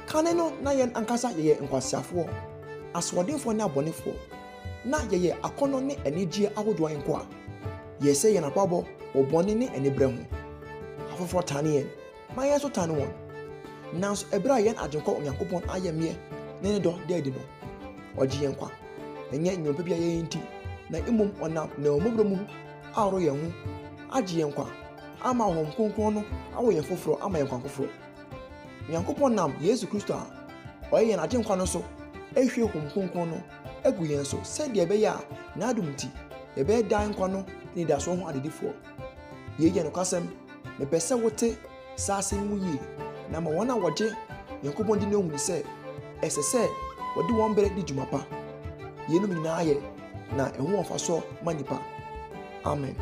Kane no na yɛn ankasa yɛyɛ nkwaseafoɔ, asoɔdenfoɔ ne abɔnefoɔ. Na yɛyɛ akɔnnɔ ne anigyeɛ ahodoɔ nkoa. Yɛsɛe yɛn abrabɔ wɔ bɔne ne aniberɛ ho. Afoforɔ tane yɛn, ma yɛn nso tane wɔn. Nanso ɛberɛ a yɛn Agyenkwa Onyankopɔn ayamyɛ ne ne dɔ da adi no, ɔgye yɛn nkwa. Ɛnyɛ nnwuma pa bi a yɛyɛ nti, na mmom ɔnam n'ahummɔborɔ mu ahoro yɛn ho, agye yɛn nkwa, ama Honhom Kronkron no awo yɛn foforɔ ama yɛn nkwa foforɔ. Onyankopɔn nam Yesu Kristo a ɔyɛ yɛn Agyenkwa no so ahwie Honhom Kronkron no agu yɛn so sɛdeɛ ɛbɛyɛ a n'adom nti yɛbɛyɛ daa nkwa no anidasoɔ ho adedifoɔ. Yei yɛ nokwasɛm. Mepɛ sɛ wote saa asɛm yi mu yie na ama wɔn a wɔgye Nyankopɔn di no ahunu sɛ ɛsɛ sɛ wɔde wɔn berɛ di dwuma pa. Yeinom nyinaa yɛ na ɛho wɔ mfasoɔ ma nnipa. Amen.